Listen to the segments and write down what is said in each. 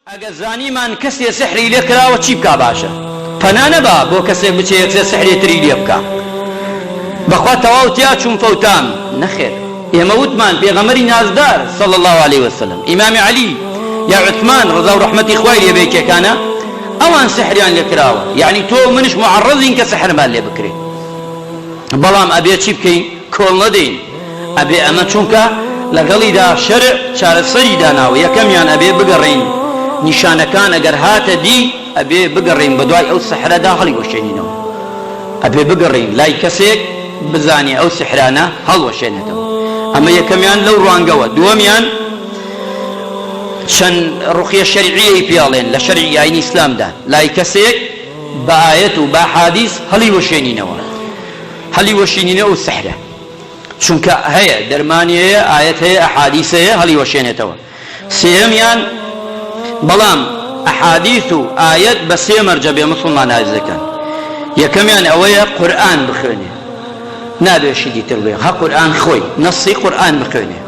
ئەگەر زانیمان کەسێ سحری لێ کراوە چی بکا باشە پەنا نەبا بۆ کەسێک بچێ یەکسەر سحرێ تری لێ بکا بەخوا تەواو تیا چووم فەوتام نەخێر ئێمە وتمان پێغەمبەری نازدار صلی اللە علیە وسلم ئیمامی علی یا عوثمان ڕەزا و ڕەحمەتی خوای لێ بێ کێکانە ئەوان سحریان لێ کراوە یەعنی تۆ و منش معەڕەزین کە سحرمان لێ بکرێ بەڵام ئەبێ چی بکەین کۆڵ نەدەین ئەبێ ئەمە چونکە لەگەڵیدا شەرع چارەسەری داناوە یەکەمیان ئەبێ بگەڕێین نیشانەکان ئەگەر هاتە دی ئەبێ بگەڕێین بەدوای ئەو سحرەدا هەڵیوەشێنینەوە ئەبێ بگەڕێین لای کەسێک بزانێ ئەو سحرانە هەڵوەشێنێتەوە ئەمە یەکەمیان لەو ڕوانگەوە دووەمیان چەند ڕوقیە شەرعیەی پێ ئەڵێن لە شەرعی ئاینی ئیسلامدا لای کەسێک بە ئایەت و بە حادیس هەڵیوەشێنینەوە هەڵیوەشینینە ئەو سحرە چونکە هەیە دەرمانی هەیە ئایەت هەیە ئەحادیس هەیە هەڵیوەشێنێتەوە سێیەمیان بەڵام ئەحادیث و ئایەت بە سێ مەرجە بێ موسڵمان ئازیزەکان یەکەمیان ئەوەیە قورئان بخوێنێ نابێ شتی تر بڵێ هە قورئان خۆی نەسی قورئان بخوێنێ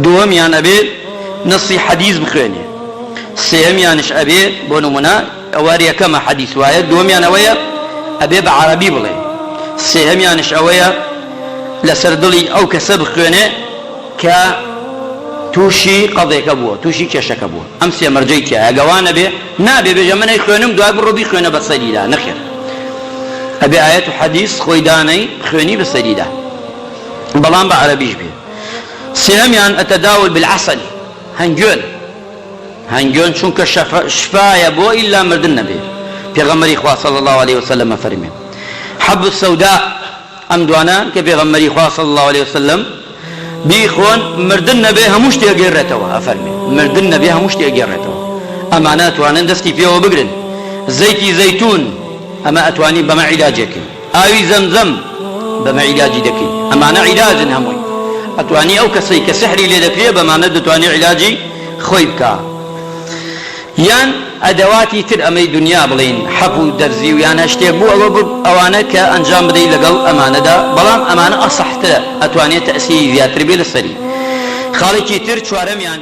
دووەمیان ئەبێ نەسی حەدیث بخوێنێ سێیەمیانش ئەبێ بۆ نمونە ئەوە یەکەمە حەدیس وایە دووەمیان ئەوەیە ئەبێ بە عەرەبی بڵێ سێهەمیانش ئەوەیە لەسەر دڵی ئەو کەسە بخوێنێ کە تووشی قەزێکە بووە تووشی کێشەکە بووە ئەم سێ مەرجەی تیایە گە وا نەبێ نابێ بێژە من ئەیخوێنم دوای بڕۆ بیخوێنە بەسەریدا نەخێر ئەبێ ئایەت و حەدیس خۆی دانەی خوێنی بەسەریدا بەڵام بە عەرەبیش بێ سێهەمیان التداول بالعسل هەنگوێن هەنگوێن چونکە شفایە بۆ ئیلا مردن نەبێ پێغەمبەری خوا صلی اللە علیە وسلم ئەفەرمێ حب السوداء ئەم دوانە کە پێغەمبەری خوا صلی اللە علیە وسلم بیخۆن مردن نەبێ هەموو شتێ گێڕێتەوە ئەفەرمێ مردن نەبێ هەموو شتێ گێڕێتەوە ئەمانە ئەتوانن دەستی پێوە بگرن زەیتی زەیتون ئەمە ئەتوانی بەمە عیلاجێکەی ئاوی زەمزەم بەمە عیلاجی دەکەی ئەمانە عیلاجن هەمووی ئەتوانی ئەو کەسەی کە سحری لێ دەکرێ بەمانە دەتوانی عیلاجی خۆی بکا یان ئەدەواتی تر ئەمەی دنیا بڵێین حەپ و دەرزی و یان هەر شتێک بوو ئەوە ئەوانە کە ئەنجام بدەی لەگەڵ ئەمانەدا بەڵام ئەمانە ئەسەحترە ئەتوانێت تەئسیری زیاتر بێ لەسەری خاڵێکی تر چوارەمیان.